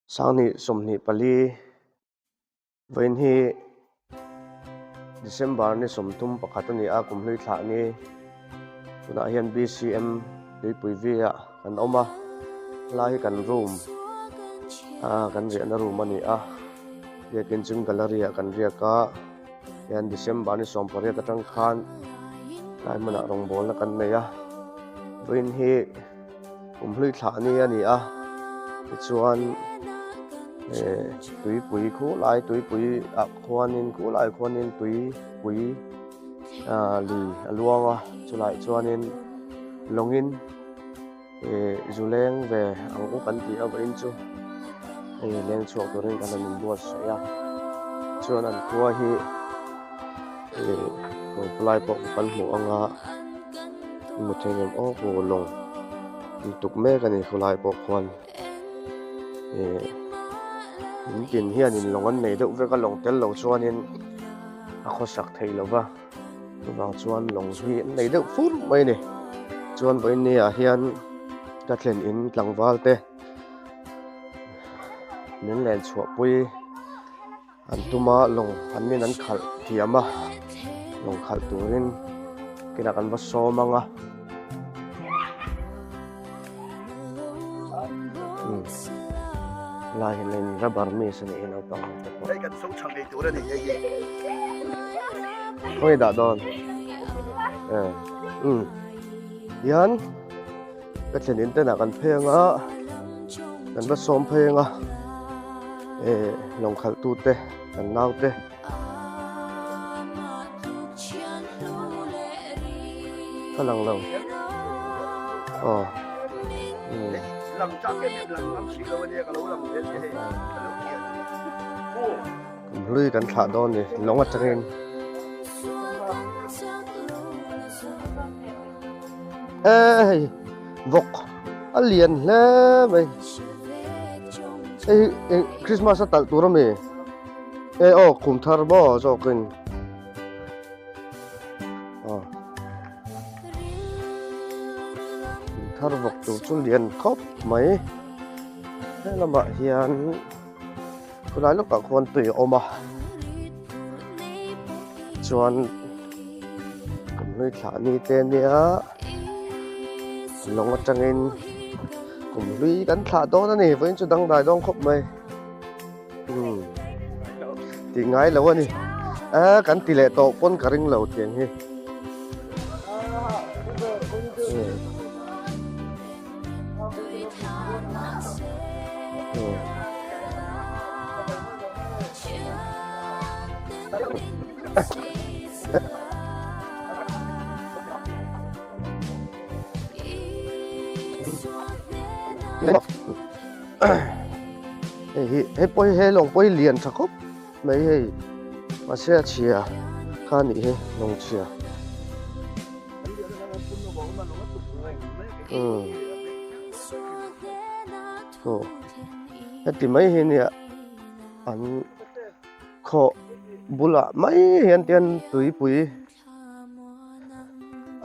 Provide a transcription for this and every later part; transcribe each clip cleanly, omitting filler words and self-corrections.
Sanghnih 24 vawiin hi December ni 31 a ni a, kum hlui thlah ni. Tunah hian BCM Tuipui V ah kan awm a, helai hi kan room ah kan riahna room a ni a, biakin chung gallery ah kan riak a, hian December ni 18 atang khan helai hmunah rawngbawlna kan nei a, vawiin hi. Kum hlui thlah ni a ni a tichuan eh tuipui khulai tuipui ah khuanin khulai khuanin tuipui ah lui a luang a chulaiah chuanin lawngin eh zu leng ve ang u kan tih a vawiin chu hei leng chhuak turin kan han inbuatsaih a chuan an khua hi eh kawngpalai pawh kan hmuh ang a. Hmu thei ngem aw hu lawng an tuk mek a ni khawlai pawh khuan ih in tin hianin lawng an nei deuh vek a lawng tel lo chuanin a khawsak theih loh va chuvang chuan lawng hi an nei deuh fur mai a ni chuan vawiin ni ah hian ka thlen in tlangval te min len chhuah pui. An tuma lawng an nin an khalh thiam a, lawng khalh turin kinah kan va sawm ang a. Umm lai hian in rubber miss a nih hi naupang ho te pawh. Hei kan so tha ngei tur a ni hei hi. Khawnge dah dawn? Eh umm hian. Ka thlen in tenah kan phei anga kan va sawm phei anga eh lawng khalh tu te kan nau te ka lang lo aw umm kum hlui kan thlah dawn ni lawng atangin. Hei vawk a lian hle mai hei eng Christmas a talh tur ami e aw kum thar maw zawkin aw kum thar vawk tur chu lian khawp mai helamah hian. Khulai lawkah khuan tui a awm a chuan kum hlui thlah ni te ania lawng atangin kum hlui kan thlah dawn a ni vawiin chu dangdai dawn khawp mai umm tih ngai lo a ni a kan ti leh tawh pawn ka ring lo tiang hi. Hei hi hei pawh hi he lawng pawh hi lian tha khawp mai hei mahse a chhia kha a nih hi lawng chhia. Aw heti mai hi nia an khaw bulah mai hian tian tuipui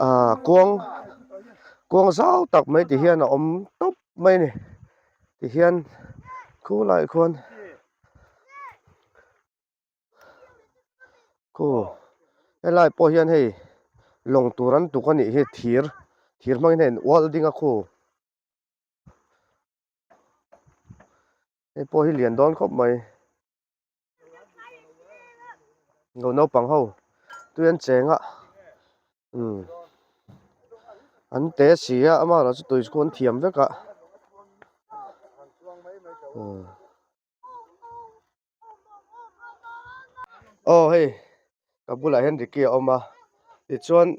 ah kuang kuang zau tak mai ti hian a awm tawp mai a ni tihian khulaiah khuan. Khu helai pawh hian hei lawng tur an tuk a nih hi thir thir hmangin hei an ual ding a khu hei pawh hi lian dawn khawp mai lo naupang ho tui an cheng a umm an te si a amaherawhchu tui chu an thiam vek a umm. Aw hei ka bulah hian Ricky a awm a tichuan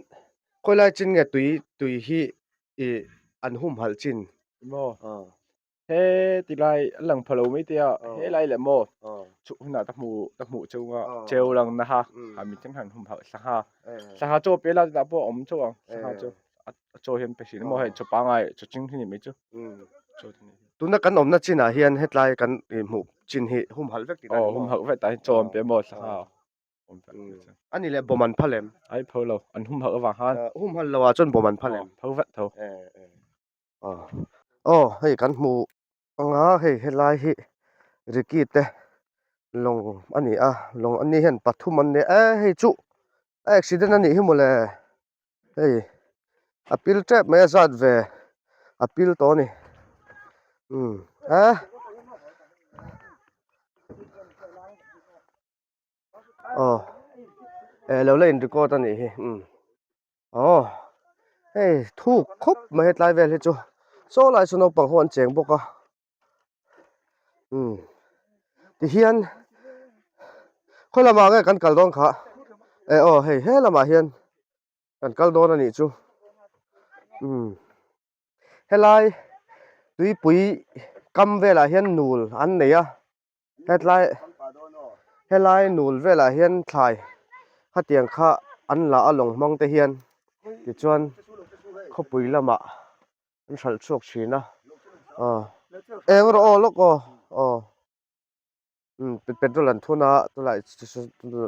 khawilai chin nge tui tui hi ih an humhalh chin maw he tilai an lang pha lo mai te a helai leh maw chhuk hunah ka hmu ka hmuh cheu nga cheu lang na ha a mi thleng han humhalh sangha sangha chaw pe la chutah pawh a awm chauh ang sangha chu a chaw hian pe hrilh maw hei chaw pangai chaw ching hi ni mai chu chaw chu ni tuna kan awmna chinah hian hetlai kan ih hmuh chin hi humhalh vek tih aw humhalh vek tah hian chaw an pe maw sangha awm vek tih chu a ni leh bawm an phal em ai pho lo an humhalh avang khan humhalh lo ah chuan bawm an phal em pho vek tho aw hei kan hmuh anga hei helai hi. Ricky te lawng a ni a lawng ani hian pathum an nia e hei chuh a accident a nih hi mawle hei a pil tep mai a zat ve a pil tawh a ni umm e. Aw eh lo la in record a nih hi umm aw hei thuk khawp mai hetlai vel hi chu saw lai saw naupang ho an cheng bawk a umm tihian khawi lamah nge kan kal dawn kha eh aw hei he lamah hian kan kal dawn a nih chu umm helai tuipui kam velah hian nul an nei a. Hetlai helai nul velah hian thlai khatiang kha an la a lawng hmang te hian tichuan khawpui lamah an hralh chhuak thin a aw eng rawh aw lawk aw aw umm petrol an thun a tunah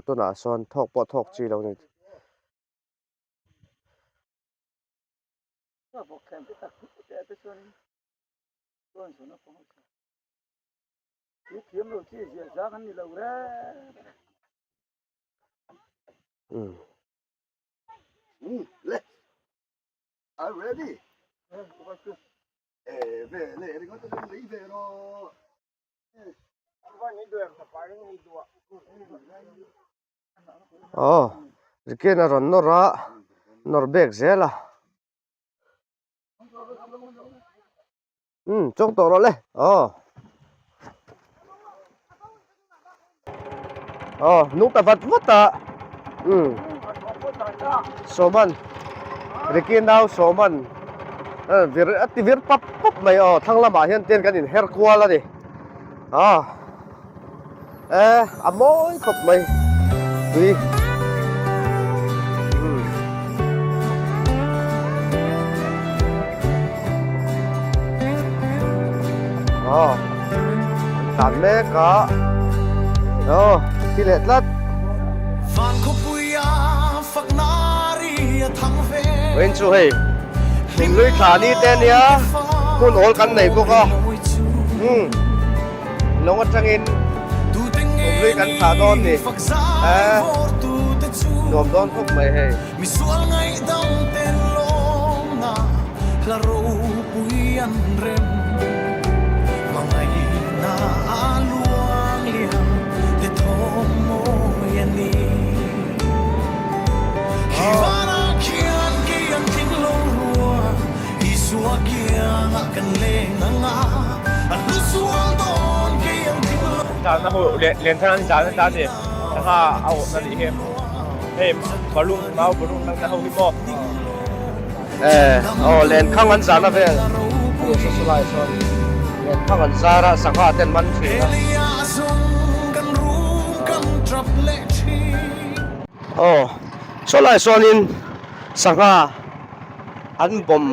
tunah sawn thawk pawh thawk chi lo a ni. Aw Ricky-a'n a rawn nawr a nawr bek zel a. Umm chawk tawh rawh le aw aw nung ta vat vat a umm Sawman Ricky nau Sawman vir a ti vir pap pap mai aw thlang lamah hian ten kan inher kual a ni a e a mawi khawp mai tui umm aw an tlan mek a aw thi leh tlat Vawiin chu hei Hlui thla ni te ania hun awl kan nei bawk a umm. Lawng atangin awmlui kan thlah dawn ni eh nuam dawn khawp mai hei. Tana ho len thang an zan ta ni sangha a awh na nih hi hei balung mau balung nang na ho hi maw eh aw len khang an zan a vel ani saw saw lai sawn len khang an zar a sangha ten man thin a aw saw lai sawnin sangha an bawm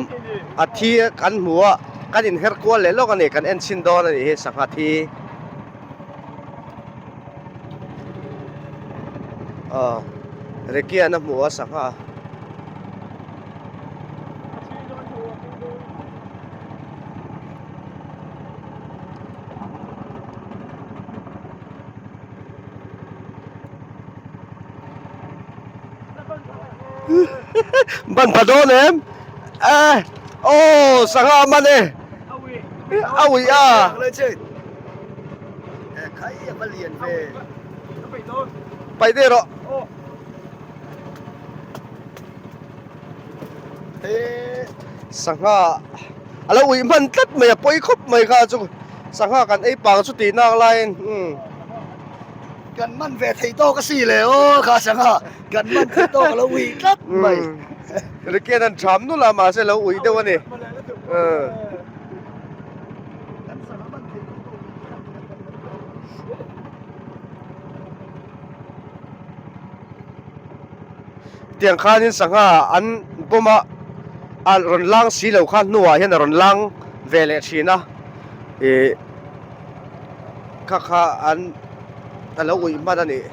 a thi kan hmu a kan inher kual leh lawk a ni kan en chhin dawn a nih hi sangha thi aw Ricky-a'n a hmu a sangha. Ban pha dawn em? Eh, oh, sangha a man e. A ui a. Pai dei rawh. Sangha a lo ui hman tlat mai a pawi khawp mai kha chu sangha kan ei pang chu tih nak laiin umm. Kan man ve thei tawk a si le aw kha sangha kan man thei tawk a lo ui tlat mai. Ricky an tham nulh a mahse lo ui deuh a ni. Tiang khanin sangha an bawm a a rawn lang si lo kha hnuah hian a rawn lang ve leh thin a ih kha kha an a lo uih hman a nih.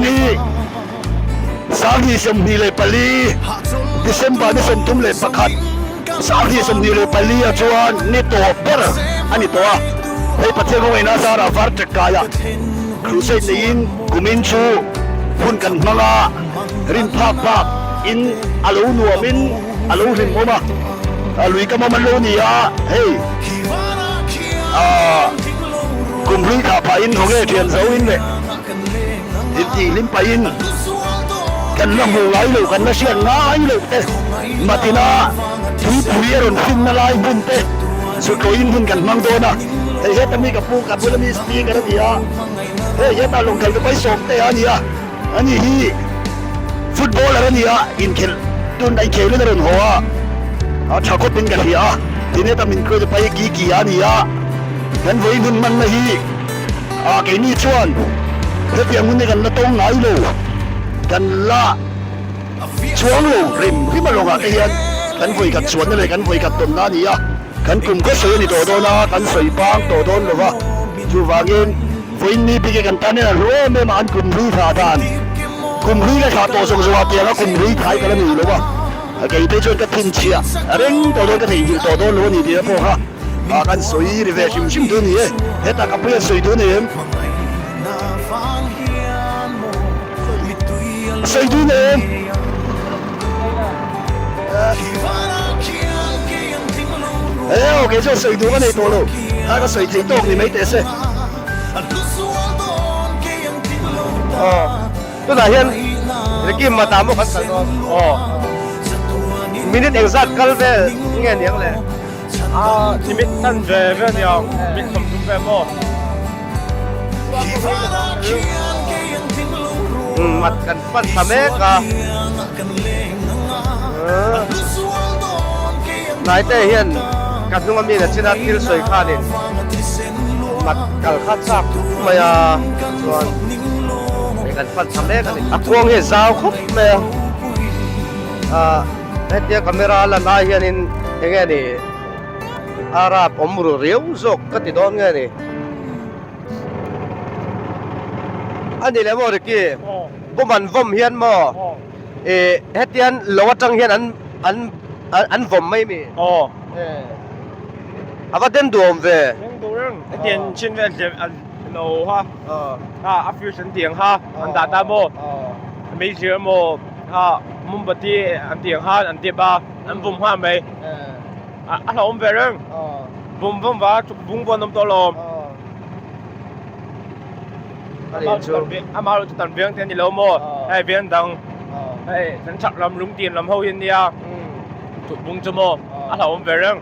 Vawiini 2024 December ni 31 2024 ah chuan ni tawp ber a ni tawh a, hei Pathian kawngaihnaa zara var takaia crusade neiin kumin chu hun kan hmang a, rin phak bak in a lo nuam in a lo hlim awm a, lui kam awm an lo ni a, hei aah kum hlui thlah phah in haw nge thian zo in leh intih hlim pah in kan la hmu ngai lo kan la hriat ngai loh te matina tuipui a rawn finna lai hmun te chutlawiin hun kan hmang dawn a, hei heta mi ka pu ka bula mi speaker a ni a, hei heta lawngkhal te paisawm te a ni a. Ani hi footballer a ni a, inkhelh tun a inkhelhin a rawn haw a, a tha khawpin ka hria a, tineta min kruai te pai ki ki a ni a, kan vawi hun hmanna hi ah keini chuan hetiang hun hi kan la tawng ngai lo, kan la chuang lo rim rim a lawngah te hian kan vawi khat chuanna leh kan vawi khat tawnna a ni a, kan kum khaw sawi a ni tawh dawn a, kan sawi pang tawh dawn lo va, chuvangin. Vawiin ni bik hi kan tan hian a hlu em em a, an kum hlui thlah dan kum hlui ka thlah tawh zawng zawng a, tianga kum hlui thai ka la nei lo a, kei phei chuan ka thinchhiah reng tawh dawn ka theihnghilh tawh dawn lo a ni tih pawh kha ah kan sawi ri ve hrim hrim duh a ni e, hetah ka puia sawi duh a ni em? Sawi duh a ni em? Eo, kei chuan sawi duh ka nei tawh lo, kha ka sawi thei tawk ni mai teh se. Aw, tunah hian Ricky Mata maw kan kal dawn? Aw, minute engzat kal vel nge niang le? Ah, minute tan ve ve niang, minute 30 vel maw? Mat kan pan thla mek a. Hnaite hian ka hnung ami na china thil sawi khanin mat kal kha chak thut mai a chuan hei kan pan thla mek a ni. A kuang hi a zau khawp mai a, ah hetia camera lan ai hianin enge ni a rap awm ru riau zawk ka ti dawn nge ni. A ni leh maw Ricky? Bawm an vawm hian maw ih hetian lo atang hian an an an vawm mai mi? Aw. A va den duh awm ve. Den duh reng. Hetian chin vel hlep an lo ha. Ha a fuse an ti ang ha an dah ta maw? Meizial maw ha mombati an ti ang ha an dip a an vawm nghal mai. A hlauhawm ve reng. Bum bum va bung pawh an awm tawh lo. Amah erawh chu tan veng te a ni lo maw? Hei veng dang hei kan chhak lam lungtin lam ho hi an nia. Bung chu maw a hlauhawm ve reng.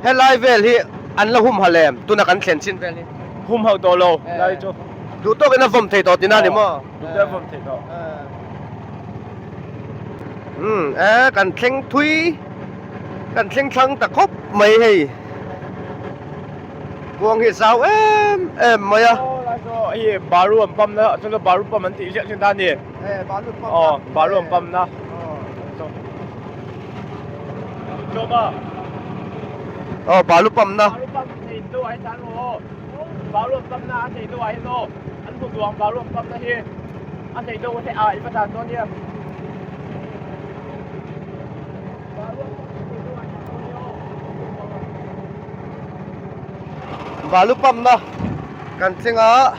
Helai vel hi an la humhalh em? Tuna kan thlen chin vel hi. Humhalh tawh lo lai chu. Duh tawkin a vawm thei tawh tina ni maw? Duh tawkin a vawm thei tawh. Umm e kan thleng thui kan thleng thlang ta khawp mai hei kuang hi zau em em mai a. Aw lai chu hei baru an pump na chuan baru pump an tih ziah thin ta a ni. E balu pump na. Aw baru an pump na. Chawma. Aw balu pump na. Balu pump thei tu ai tan rawh aw. Baru an pump na a thei tu ah hian aw an hmu duang baru an pump na hi. A hlei deuh hle a, i va dan dawn nia. Balu pump na kan thleng a,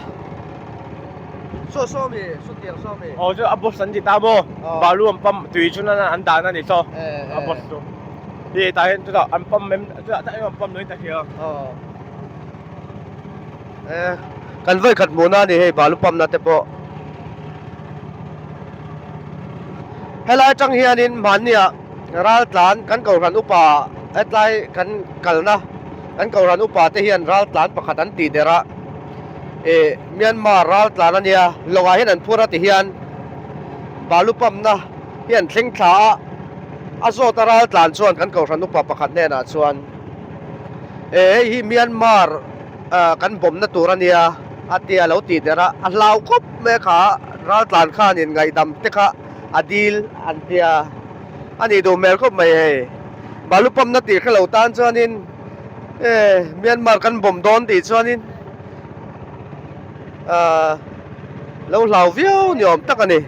saw saw mi, saw tiang saw mi. Aw chu a boss an ti ta maw, balu an pump tui chu nana an dan a ni saw, a boss chu. Hi tah hian chutah an pump em, chutah tak em an pump lo in ta hria. Kan vawi khat hmuhna a ni hei balu pump na te pawh helai atang hianin mahnia ral tlan kan kohhran upa hetlai kan kalna kan kohhran upa te hian ral tlan pakhat an tih der a ih Myanmar ral tlan a nia lawngah hian an phur a ti hian balu pump na hi an thleng thla a a zawt a ral tlan chuan kan kohhran upa pakhat hnenah chuan. E hei hi Myanmar kan bawmna tur a nia a tia lo tih der a, a hlau khawp mai a kha raltlan khanin ngaihdam te kha a dil an tia a nih duh hmel khawp mai hei. Balu pump na tih hrelo tan chuanin e Myanmar kan bawm dawn tih chuanin. Ahh lo hlau viau ni awm tak a ni.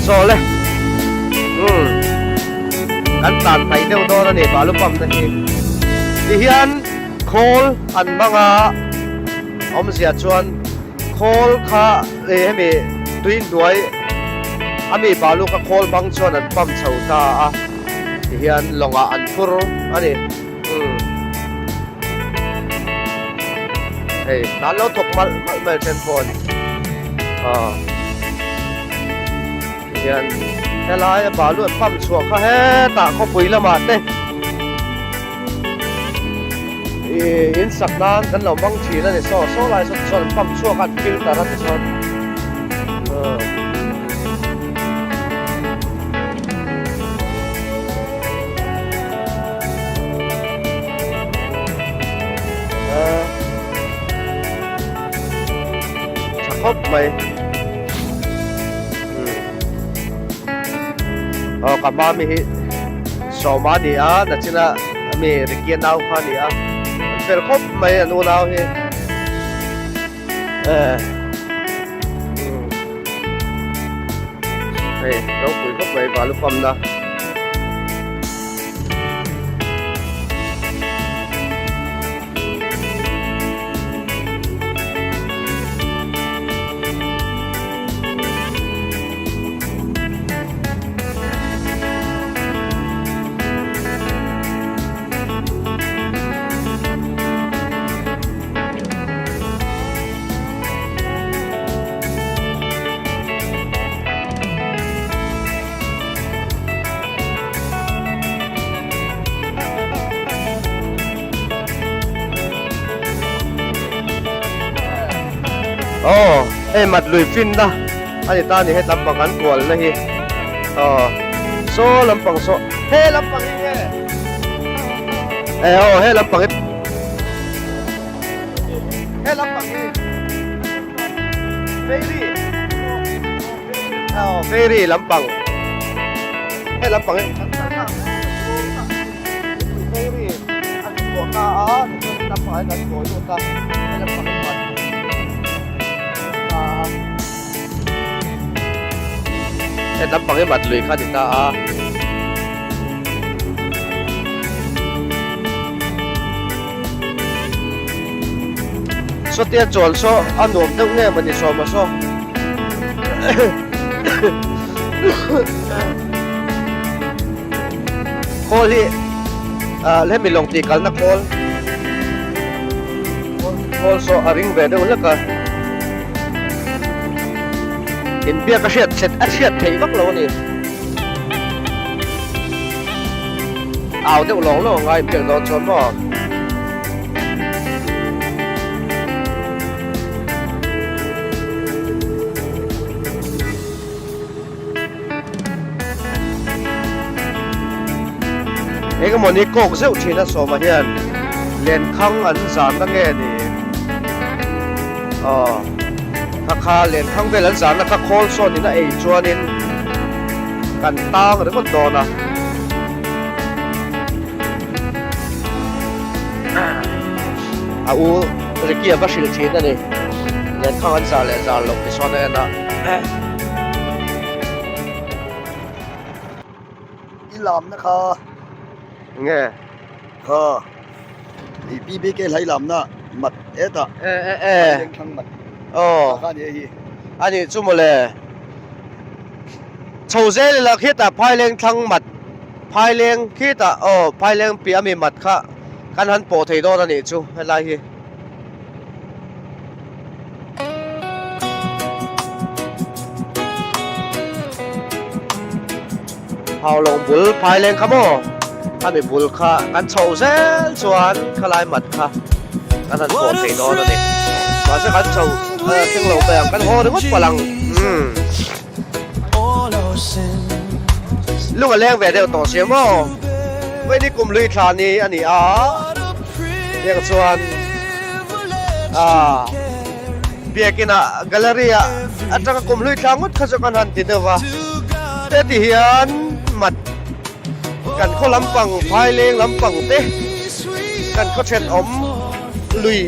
Saw le umm kan tlan hnaih deuh dawn a ni balu pump te hi tihian khawl an hmang a awmzia chuan khawl kha eh hemi tui hnuai a mi balu kha khawl hmang chuan an pump chho ta a tihian lawngah an phur a ni umm hei tan lo thawk malh malh mai then pawh a ni aw tihian helai a balu an pump chhuah kha hetah khawpui lamah te. Ih in sak nan kan lo hmang thin a ni saw saw lai saw tichuan an pump chhuak a an filter a tichuan ah tha khawp mai aw ka mami hi sawma a ni a nachina ami Ricky a nau kha a ni a an fel khawp mai an unau hi eh hei ropui khawp mai balu pump na. Aw hei mat lui finna a ni ta a ni he lampang an kualna hi aw saw lampang saw he lampang hi nge e aw he lampang hi he lampang hi ferry aw ferry lampang he lampang hi ferry a chhuah ta a tichuan he lampang ah hian kan kawi lut a he lampang hi chuan He lampang hi mat lui kha a ni ta a. Sawtia chawl saw a nuam deuh nge maw ni sawma saw. Khawl hi ah hemi lawng tih kalna khawl khawl saw a ring ve deuh hlek a inbiak a hriat chhet a hriat theih vak lo a ni au deuh lawng lawng a ngai inbiak dawn chuan maw. Eng emaw ni kawk zeuh thin a sawma hian lenkhang an zarna nge ni aw kha kha lenkhang vel an zarna kha khawl sawn in a ei chuanin kan tang ringawt dawn a. A u Ricky a va hrilh thin a ni lenkhang an zar leh zar loh ti sawn a en a. I lamna kha nge kha i PBK hlai lamna mat hetah e e e lengthlang mat aw kha ni hi ani chu mawle chho zel ila khitah phaileng thlang mat phaileng khitah aw phaileng piah ami mat kha kan han pawh thei dawn anih chu helai hi. Haulawng bul phai leng kha maw khami bul kha kan chho zel chuan khalai mat kha kan han pawh thei dawn a ni mahse kan chho thleng lo mai ang kan haw ringawt palh ang umm lung a leng ve deuh tawh sia maw vawini kum lui thla ni a ni a tiang chuan ah. Biakin ah gallery ah atanga kum hlui thla ngawt kha chu kan han ti deuh va heti hian mat kan khaw lampang phaileng lampang te kan khaw thenawm lui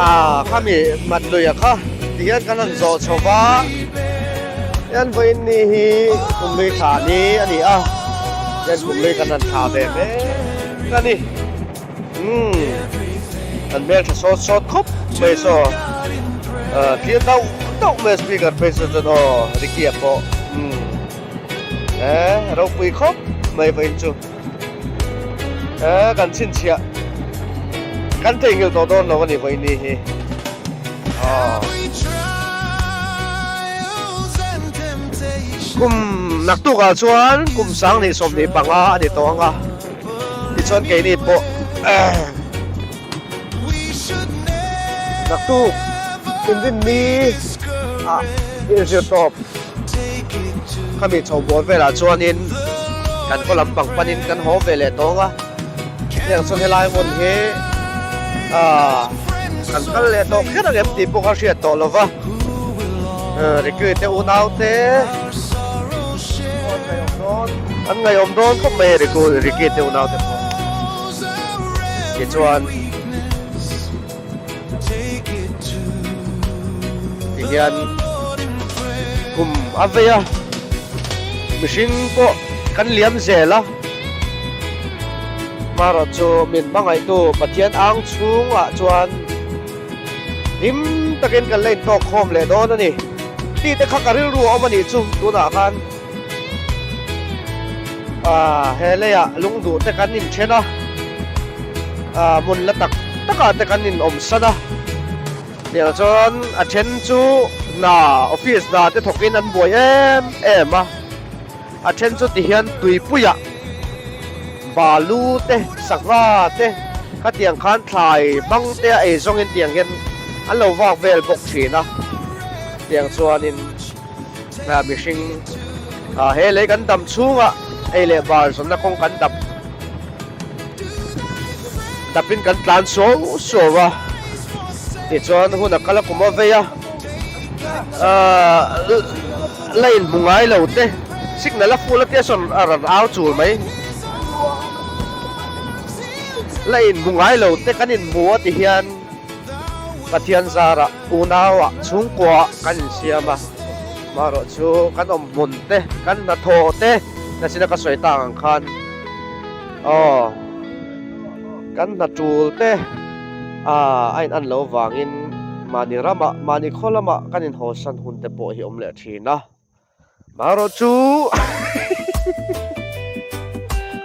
ah khami mat lui ah kha ti hian kan han zawh chho va hian vawiin ni hi kum hlui thla ni a ni a hian kum hlui kan han thla ve mek a ni. Umm an hmel tha sawt sawt khawp mai saw clear dauh dauh mai speaker phei chu chuan aw Ricky a pawh umm eh ropui khawp mai vawiin chu eh kan chhinchhiah kan theihnghilh tawh dawn lo a ni vawiin ni hi aw kum naktukah chuan kum sanghnih 25 a ni tawh ang a. Tichuan keini pawh naktuk inrinni ah inzir tawp khami chho bawr velah chuanin kan khaw lampang panin kan haw ve leh tawng a, heng chuan helai hmun hi ah kan kal leh tawh kher ang em tih pawh kha hriat tawh lova Ricky te unau te. An ngaihawm dawn khawp mai Riku Ricky te unau te pawh tichuan tihian kum a vei a mihring pawh kan liam zel a hmarawh chu min hmangaihtu Pathian ang chhungah chuan hlim takin kan la intawk khawm leh dawn a ni. Tih te kha ka rilru a awm a nih chu tunah khan ah he leiah lungduh te kan inthen a, ah hmun la tak takah te kan inawm san a, tiang chuan a then chu hna office hna te thawkin an buai em em a, a then chu tihian tuipuiah balu te sangha te khatiang khan thlai hmang te a ei zawngin tiang hian an lo vak vel bawk thin a, tiang chuanin mihring he lei kan dam chhungah ei leh bar zawnna kawng kan dap dapin kan tlan suau suau a, tichuan hun a kal a kum a vei a la inhmu ngai lo te signal a full a tia sawn a rawn au chul mai la inhmu ngai lo te kan inhmu a ti hian Pathian zarah unauah chhungkuaah kan insiam a, marawh chu kan awm hmun te kan hnathawh te nachina ka sawi tak ang khan aw kan hna tul te a in an lo vangin mahni ramah mahni khaw lamah kan inhawsan hun te pawh hi awm leh thin a. Marawh chu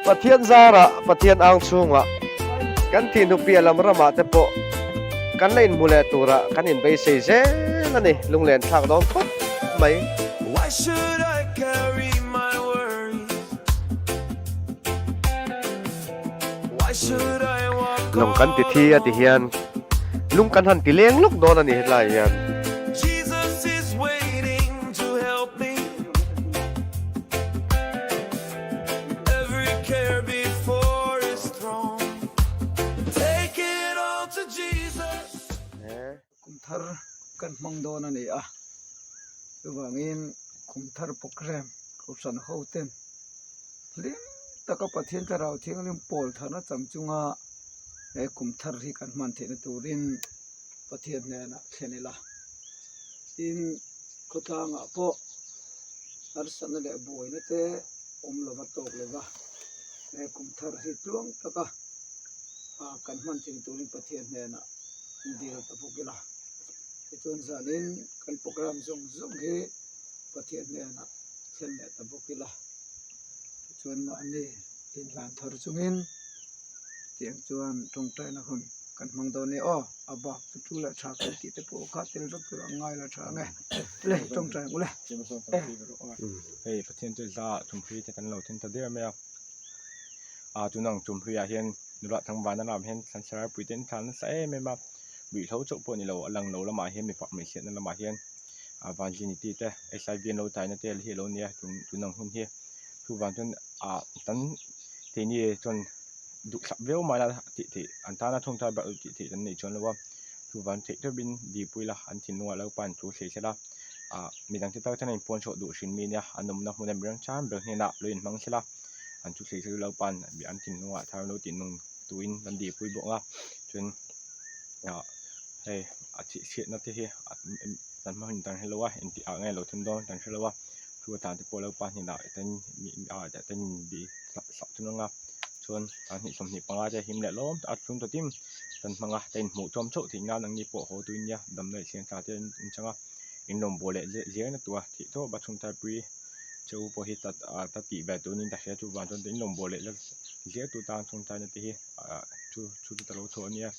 Pathian zarah Pathian ang chhungah kan thih hnupiah lam ramah te pawh kan la inhmu leh turah kan inbeisei zel a ni, lunglen thlak dawn khawp mai. Lung kan ti thi a ti hian lung kan han ti leng lawk dawn a ni hetlai hian. Kum thar kan hmang dawn a ni a, chuvangin kum thar program kohhran ho ten hlim taka Pathian Thlarau Thianghlim pawl tharna chang chunga he kum thar hi kan hman theihna turin Pathian hnenah thlen ila. Tin, khawtlangah pawh harsatna leh buaina te awm lova tawk lova he kum thar hi tluang taka kan hman theihna turin Pathian hnenah dil ta bawk ila. Tichuan zanin kan program zawng zawng hi Pathian hnenah thlen leh ta bawk ila. Tichuan mahni inhlan thar chungin tiang chuan tawngtaina hun kan hmang dawn nia aw. A bak chu tu leh tha kan tih te pawh kha tel vek tur ang ngai la tha ang e. Le tawngtai ang ule. Hei Pathian chu za thumhlui te kan lo then ta der mai a. A tunang thumhluiah hian nula tlangval a lam hian thlan pui te an thlan nasa em em a. Ruihhlo chauh pawh ni lo a lang lo lamah hian mipa hmeichhiatna lamah hian a virginity te H_I_V an lo taina te hi a lo nia tun tunang hun hi chuvang chuan ah kan keini chuan duhsak viau mai la tih theih an tana thawngtai bak tih theih kan nei chuan lo a. Chuvan theih tawpin dipui la an thinlungah lo pan thu thei sela, ah midang te tak chuan an inpuan chhuah duh hrin mi nia an awmna hmun a mirang chang ber hnenah lo inhmang sela, an thu thei chu lo pan an thinlungah thar lo tih nung tuin an dipui bawk a, chuan ah hei a thih chhiatna te hi kan hma hun kan hrelo a engtik ah nge lo thlen dawn kan hrelo a, chu a tlan te pawh lo pan hnenah ten in sak thung ang a. Chuan hnih 25 te him leh lawm a chhung tawtin kan hmang a, ka inhmuh chawm chauh theih nan anni pawh haw tuin nia damna leh siam tha te an chang a, in rawn buai leh zeh na tura thih tawp a chhung thaipui che u pawh hi ta ta tih ve turin ka hria chuvang chuan in rawn buai leh zeh tu tan chhung thaina te hi chu chu chu ta lo chhuah a nia.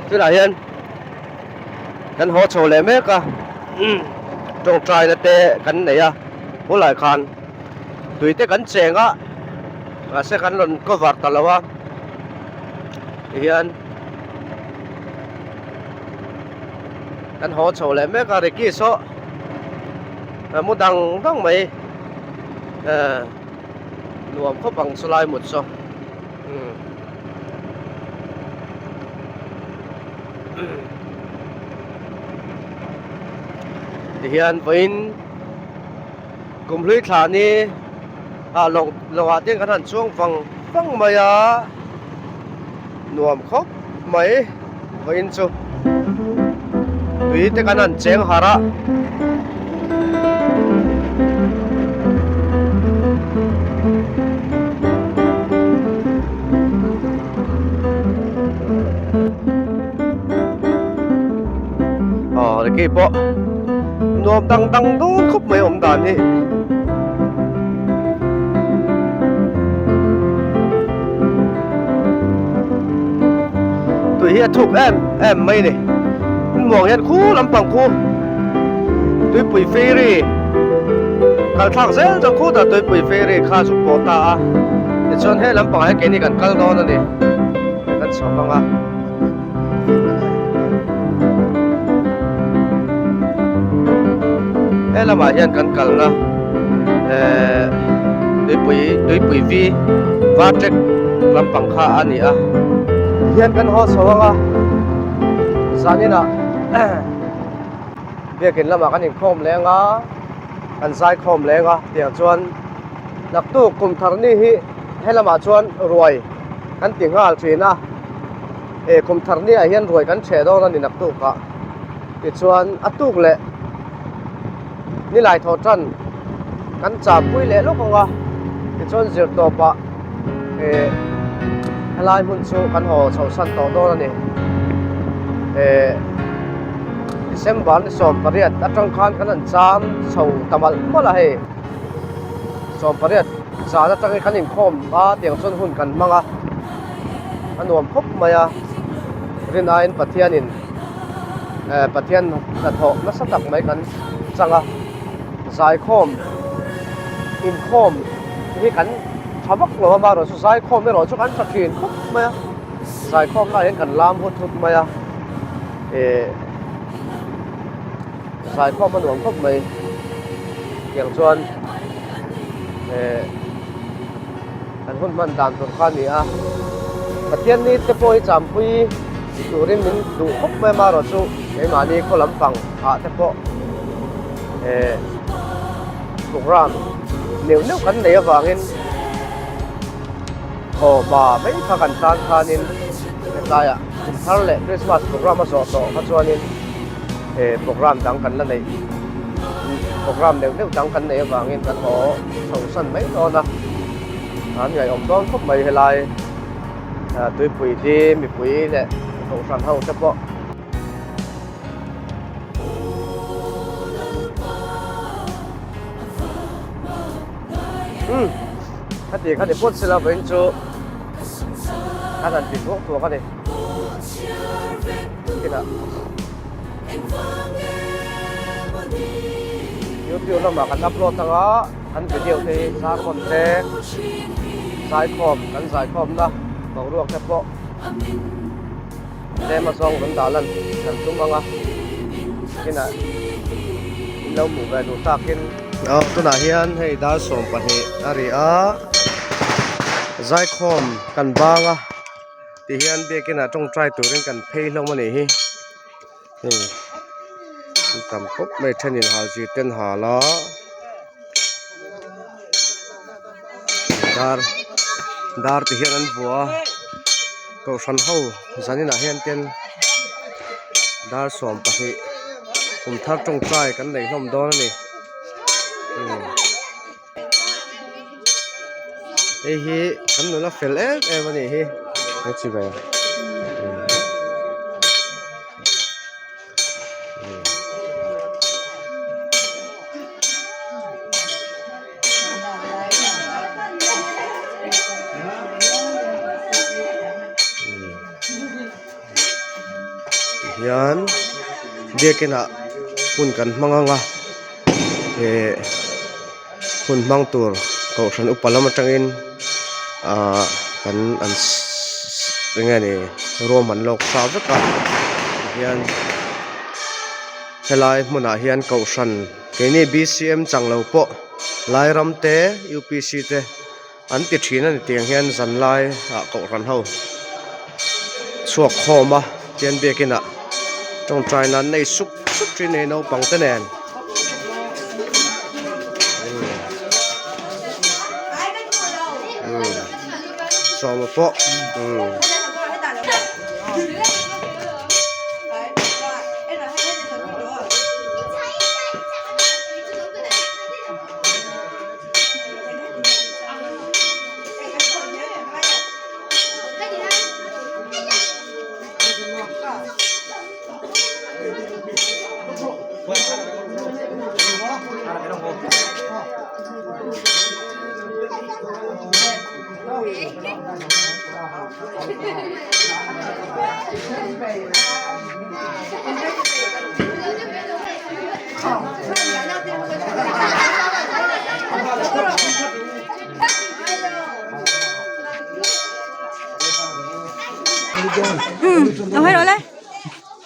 Tunah hian kan haw chho leh mek a tawngtaina te kan nei a hulai khan tui te kan cheng a mahse kan rawn cover ta lo a tihian kan haw chho leh mek a Ricky saw mu dang dang mai eh nuam khawp ang chu lai mut chu umm tihian vawiin kumhlui thla ni ah lawng lawngah te kan han chuang vang vang mai a nuam khawp mai vawiin chu tui te kan han cheng harh a. Aw Ricky pawh nuam dang dang dawn khawp mai awm dan hi. Tui hi a thuk em em mai ni muang hian khu lampang khu tuipui ferry kal thlak zel chuan khutah tuipui ferry kha zuk pawh ta a tichuan he lampangah hian keini kan kal dawn a ni kan chho vang a. He lamah hian kan kalna ehh tuipui tuipui vi var tek lampang kha a ni a tihian kan haw chho ang a zaninah biakin lamah kan inkhawm leng a kan zaikhawm leng a tiang chuan naktuk kum thar ni hi he lamah chuan ruai kan ti nghal thin a. He kum thar ni ah hian ruai kan chhe dawn a ni naktuk ah tichuan a tuk leh nilai thawh tan kan cham pui leh lawk ang a tichuan zir tawp ah eh helai hmun chu kan haw chho san tawh dawn a ni eh December ni 18 atang khan kan han cham chho ta malh malh a hei 18 zan atangin kan inkhawm a tiang chuan hun kan hmang a. a nuam khawp mai a rinaiin Pathianin eh Pathian hnathawh nasa tak mai kan chang a zaikhawm inkhawm hi kan tha vak lo a amaherawhchu zaikhawm erawh chu kan tha thin khawp mai a zaikhawm lah hian kan lam hut hut mai a eh zaikhawm a nuam khawp mai tiang chuan eh. Kan hun hman dan tur kha a ni a, Pathian ni te pawh hi champui turin min duh khawp mai amaherawh chu keimahni khaw lampang ah te pawh eh program neuh neuh kan nei avangin aw ba mai kha kan tan khanin hetlaiah kum thar leh Christmas program a zawh tawh kha chuanin eh program dang kan la neih program neuh neuh dang kan neih avangin kan haw chho san mai dawn a an ngaihawm dawn khawp mai helai tuipui hi mipui leh kohhran ho te pawh. Umm khati khati pawt sila vawiin chu an han ti thuak thuak a ni. Kinah YouTube lamah kan upload ang a kan video te hi sermon te zaikhawm kan zaikhawmna boruak te pawh tlem a zawng rawn dah lan kan tum ang a kinah in lo hmuh ve duh takin. Aw tunah hian hei dar 12 a ri a zaikhawm kan bang a tihian biakin ah tawngtai turin kan phei hlawm a nih hi hei an tam khawp mai thenin hal zir ten hal a dar dar ti hian an vuah a kohhran ho zaninah hian ten dar 12 kum thar tawngtai kan nei hlawm dawn a ni umm hei hi kan nula fel em em a nih hi he chi ve Tihian biakin ah hun kan hmang ang a eh hun hmang tur kohhran upa lam atangin ah kan an eng nge ni ruam an lawk sa vek a tihian helai hmunah hian kohhran keini B_C_M chang lo pawh Lairam te U_P_C te. An ti thin a ni tiang hian zanlai ah kohhran ho chhuak khawm a tian biakin ah tawngtai nan nei sup sup thin a ni naupang te nen umm sawma pawh umm.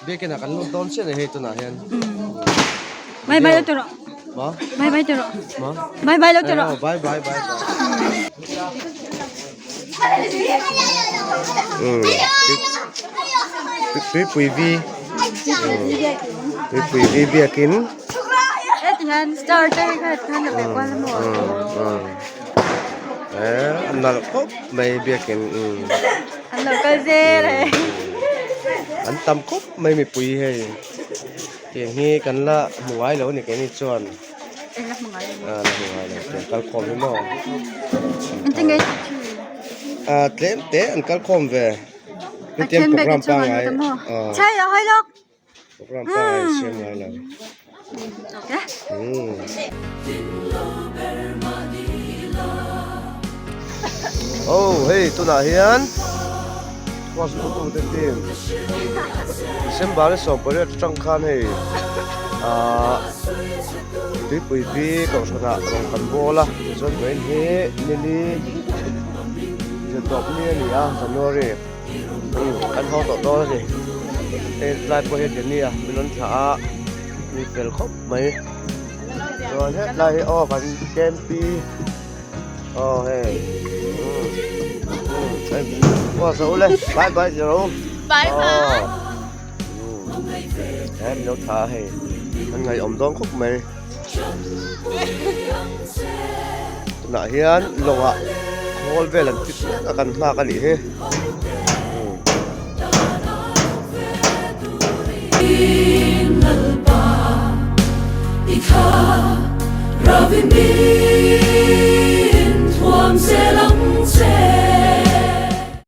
Biakin ah kan lut dawn chiah a ni hei tunah hian. Bye bye lo ti rawh. Ma? Bye bye ti rawh. Ma? Bye bye lo ti rawh. Bye bye bye bye. Umm tuipui vi tuipui vi biakin. Heti hian star te kha khan a pe kual emaw. Eh a nalh khawp mai biakin umm. An lo kal zel e. An tam khawp mai mipui hei tiang hi kan la hmu ngai lo a ni keini chuan. Eng la hmu ngai lo. A la hmu ngai lo tiang kal khawm hi maw. Engtin nge A tlem te an kal khawm ve. A then bek a chhung an lut a maw. Chhai a hawi lawk. Program pangai siam ngai lo. Umm. Oh hei tunah hian Cross putu te team December ni 18 atang khan hei ah tuipui pi kohhranah rawn kan bawl a tichuan vawiin hi nili zirtawp ni a ni a January umm kan haw tawh dawn a ni hei tlai pawh hi Jenny a min rawn thlah a mi fel khawp mai chuan hetlai hi aw kan campy aw hei umm umm aw zo le bye bye zero bye bye umm he min lo thlah a hei an ngaihawm dawn khawp mai tunah hian lawngah khawl vel an fit mek a kan nghak a nih hi.